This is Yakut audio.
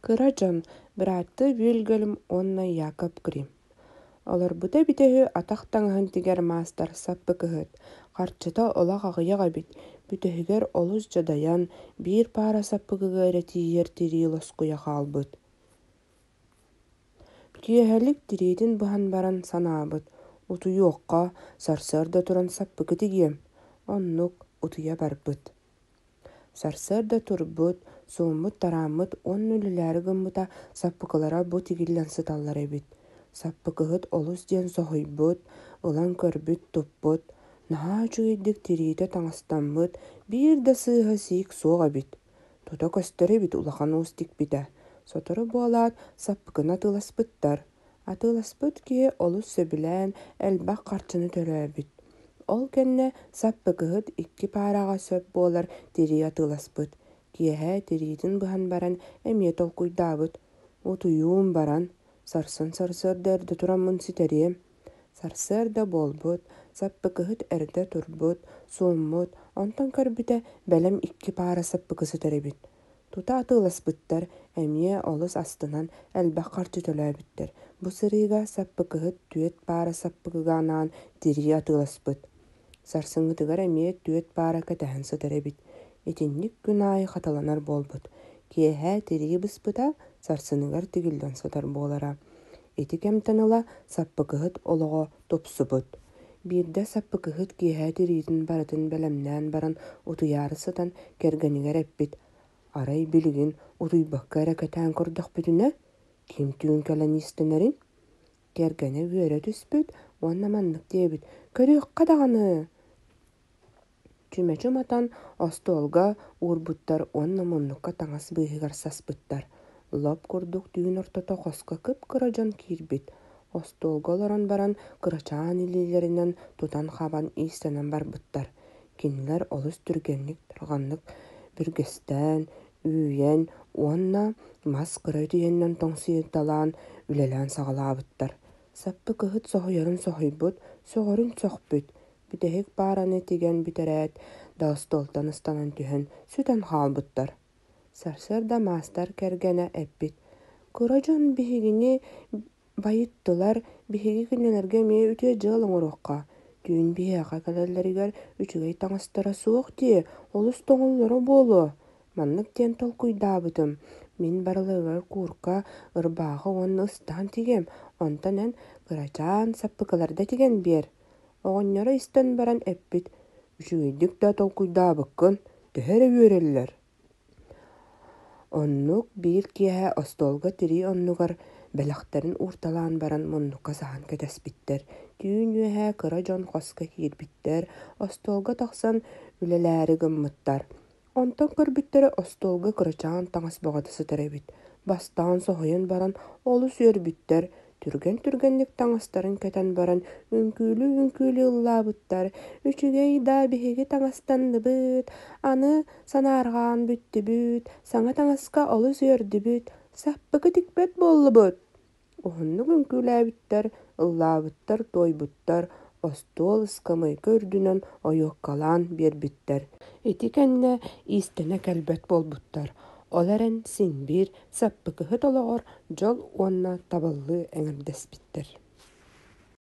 Кыра дьон, бырааттыы Вильгельм уонна Якоб Гримм. Олорбута эбитэ үһү атах таҥаһын тигэр маастар саппыкыһыт, харчыта олох аҕыйах эбит, бүтэһигэр олус дьадайан, биир паара саппыкыга эрэ тиийэр тирии лоскуйа хаалбыт. Киэһэлик тириитин быһан баран санаабыт: «Утуйуохха, сарсыарда туран саппыкы тигиэм». Оннук утуйа барбыт. Сарсыарда турбут, сууммут-тарааммыт уонна үлэлээри гыммыта саппыкылара бу тигиллэн сыталлар эбит. Саппыкыһыт олус диэн соһуйбут, ылан көрбүт, туппут, наһаа үчүгэйдик тириитэ таҥастаммыт, биир да сыыһа сиик суох эбит. Тута көстөр эбит улахан уус тикпитэ. Сотору буолаат, саппыкыны атыыласпыттар. Атыыласпыт киһи олус сөбүлээн элбэх харчыны төлөөбүт. Ол кэннэ саппыкыһыт икки паараҕа сөп буолар тирии атыыласпыт. Киэһэ тириитин быһан баран эмиэ толкуйдаабыт: «Утуйуум баран, сарсын сарсыарда эрдэ тураммын ситэриэм». Сарсыарда буолбут, саппыкыһыт эрдэ турбут, сууммут, онтон көрбүтэ бэлэм икки паара саппыкы сытар эбит. Тута атыыласпыттар, эмиэ олус астынан элбэх харчы төлөөбүттэр. Бу сырыыга саппыкыһыт түөрт паара саппыкыга анаан тирии атыыласпыт. Сарсыҥҥытыгар эмиэ түөрт паара кэтэһэн сытар эбит. Итинник күн аайы хатыланар буолбут. Киэһэ тирии быспыта, сарсыныгар тигиллэн сытар буолара. Ити кэмтэн ыла саппыкыһыт олоҕо тупсубут. Биирдэ саппыкыһыт киэһэ тириитин барытын бэлэмнээн баран утуйаары сытан кэргэнигэр эппит: «Арай билигин утуйбакка эрэ кэтээн көрдөхпүтүнэ, ким түүн кэлэн иистэнэрин?» Кэргэнэ үөрэ түспүт уонна маннык диэбит: «Көрүөххэ даҕаны!» Чүмэчи уматан остуолга уурбуттар уонна муннукка таҥас быыһыгар саспыттар. Лоп курдук түүн ортото хоско кып-кыра дьон киирбит. Остуолга олорон баран кырачаан илиилэринэн тутан-хабан иистэнэн барбыттар. Кинилэр олус түргэнник тарҕаннык бүргэстээн, үүйэн уонна мас кыра өтүйэннэн тоҥсуйталаан үлэлээн саҕалаабыттар. Саппыкыһыт соһуйарын соһуйбут, сөҕөрүн сөхпүт, Бүтэһик паараны тигэн бүтэрээт да остуолтан ыстанан түһэн, сүтэн хаалбыттар. Сарсыарда маастар кэргэнэ эппит: «Кыра дьон биһигини байыттылар, биһиги кинилэргэ эмиэ үтүө дьыала оҥоруохха. Түүн биһиэхэ кэлэллэригэр үчүгэй таҥастара суох дии, олус тоҥоллоро буолуо». Маннык диэн толкуйдаабытым: мин барыларыгар куурка, ырбаахы уонна ыстаан тигиэм, онтон эн кырачаан саппыкыларда тигэн биэр. Оҕонньоро истэн баран эппит: «Үчүгэйдик да толкуйдаабыккын, төһө эрэ үөрэллэр». Оннук биир киэһэ остуолга тирии оннугар бэлэхтэрин уурталаан баран муннукка саһан кэтэспиттэр. Түүн үөһэ кыра дьон хоско киирбиттэр, остуолга тахсан үлэлээри гыммыттар. Онтон көрбүттэрэ остуолга кырачаан таҥас бөҕөтө сытар эбит. Бастаан соһуйан баран олус үөрбүттэр, түргэн-түргэнник таҥастарын кэтэн баран үҥкүүлүү-үҥкүүлүү ыллаабыттар: «Үчүгэй да биһиги таҥастанныбыт, аны санаарҕаан бүттүбүт, саҥа таҥаска олус үөрдүбүт, саппыкы тикпэт буоллубут» Уһуннук үҥкүүлээбиттэр, ыллаабыттар-туойбуттар, остуол ыскамыайка үрдүнэн ойуоккалаан биэрбиттэр. Ити кэннэ иистэнэ кэлбэт буолбуттар, ол эрэн син биир саппыкыһыт олоҕор дьол уонна табыллыы эҥэрдэспиттэр.